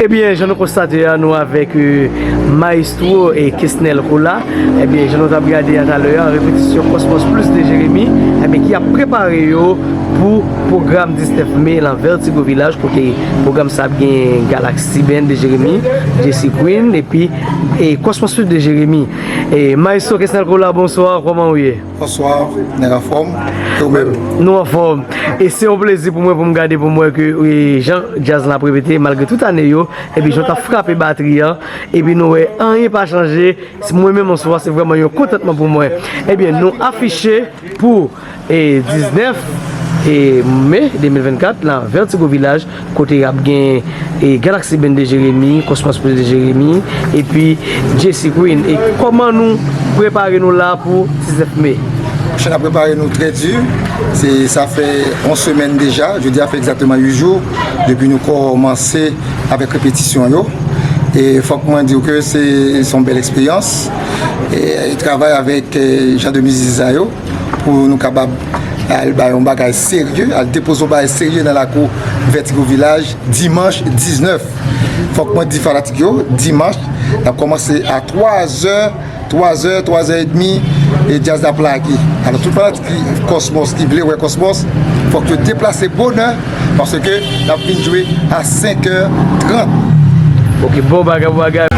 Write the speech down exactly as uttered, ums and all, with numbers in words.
Ebyen, jan nou konstate a, nou avèk, euh, Maestro e Kesnel Cola. Ebyen, jan nou t ap gade a talè a, repetisyon Cosmos Plus de Jeremi, ebyen, ki ap prepare yo pou pwogram diznèf me lan Vertigo Village, kote pwogram sa ap gen Galaxy Band de Jeremi, J C Queen, epi, e, Cosmos Plus de Jeremi. E, Maestro Kesnel Cola, bonswa, kòman w ye? Bonswa, nèg anfòm, e ou menm? Nou anfòm. E se yon plezi pou mwen, pou m gade, pou m wè ke, e, jan djaz la ap repete, malgre tout ane yo, epi jan w t ap frape batri an, epi nou wè anyen pa chanje. Mwen menm, answa, se vrèman yon kontantman pou mwen. Ebyen, nou afiche pou, e, diznèf, e, me de mil vennkat, lan Vertigo Village, kote y ap gen, e, Galaxy Band de Jeremi, Cosmos Plus de Jeremi, epi J C Queen. E kòman nou prepare nou la pou diznèf me? Monchè, n ap prepare nou trè di. Se, sa fè yon semèn deja. Jodi a fè egzakteman uit jou depi nou kòmanse avèk repetisyon yo. E fòk mwen di w ke se, se yon bèl eksperyans. E, e travay avèk, e, jan de mizisyen sa yo pou nou kapab al bay yon bagay serye, al depoze yon bagay serye nan lakou Vertigo Village dimanch diznèf. Fòk mwen di fanatik yo, dimanch, n ap kòmanse a twa zè, twa zè, twa zè edmi, e djaz la ap lage. Alò, tout fanatik Cosmos ki vle wè Cosmos, fòk yo deplase bonè, paske n ap vin jwe a senk è trant. Ok, bon bagay, bon bagay.